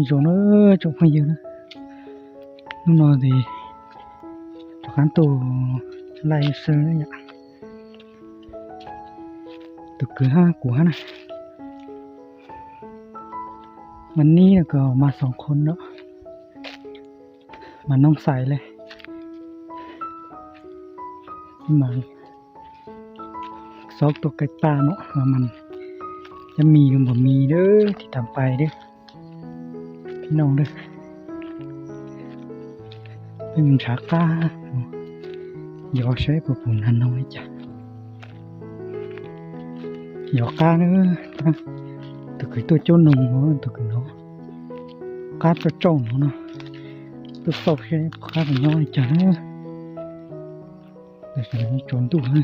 Zoo na, tsoom phooj ywg na, hnub no ces rov qab tuaj laij xwb yom. Tus kwv hab kuv hab na, mas nib no ko mas xoom qhov no, mas noog xais le, mas xob tuaj kaij paj no, mas cov mis npaum mis dawb tiv tas pais dawb, peb noog dawb, peb mus nrhav qab, yog saib puas pum nag noog li cas. Yog qab na, tus kwv tuaj cuab noog, tus kwv no qab tsauj tsauj no no, tuaj xauj saib qab puas nyob li cas na. Tam sim no tsaus ntuj na.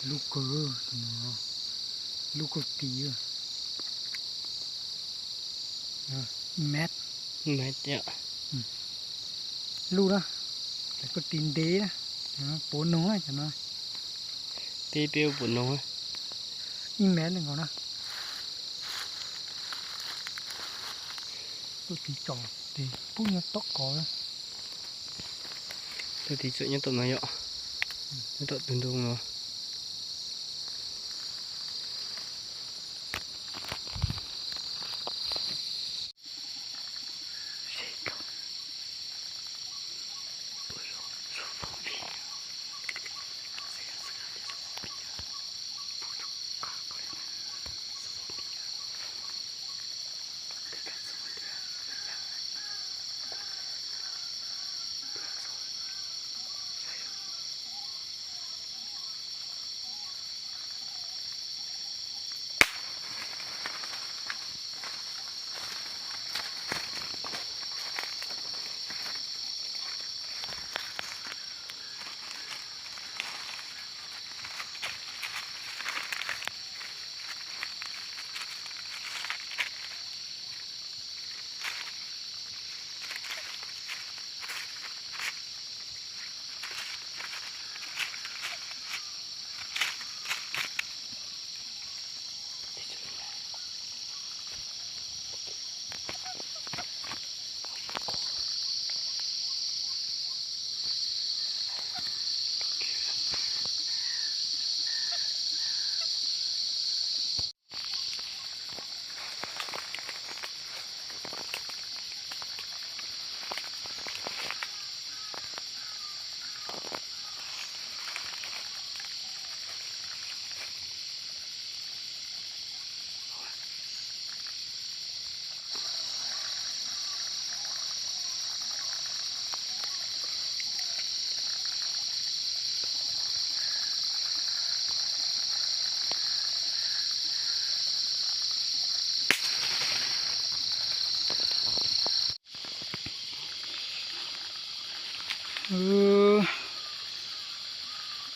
Lub kawg, lub kawg tis, ib mev, lub na, kawg tis ntev na, puav noog na cov no. Tib peb puav noog, ib mev nkaus na. Tuaj tiv tsom tes pub nyob tom ko. Tuaj tiv tsom nyob tom no yom, nyob tom tus ntoo no.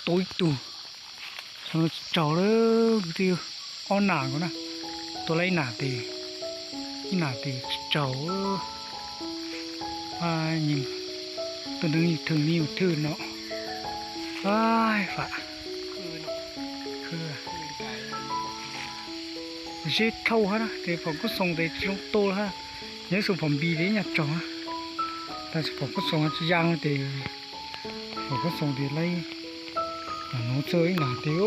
Tua ib tug, tsis tsaug lawm kwv tij, ob nam nkaus na. Tua lawm ib nam tes, ib nam tes tsis tsaug. Tus neeg thwm ni mus thwm no, a, vam, zeb thauj hab na, tes phom kub xoos tes tsis zoo tua hab. Yog xub phom npis tes nyaj tsaug, tab sis phom kub xoos tsis yaa tes, phom kub xoos tes laib. Nuv txawj ib nam tes,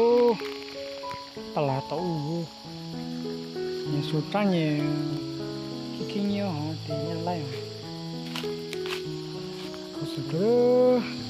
taj lav tau u, nyias xus rab nyias khib khib nyiab hov tes nyaj laij. Khuv xim kawg.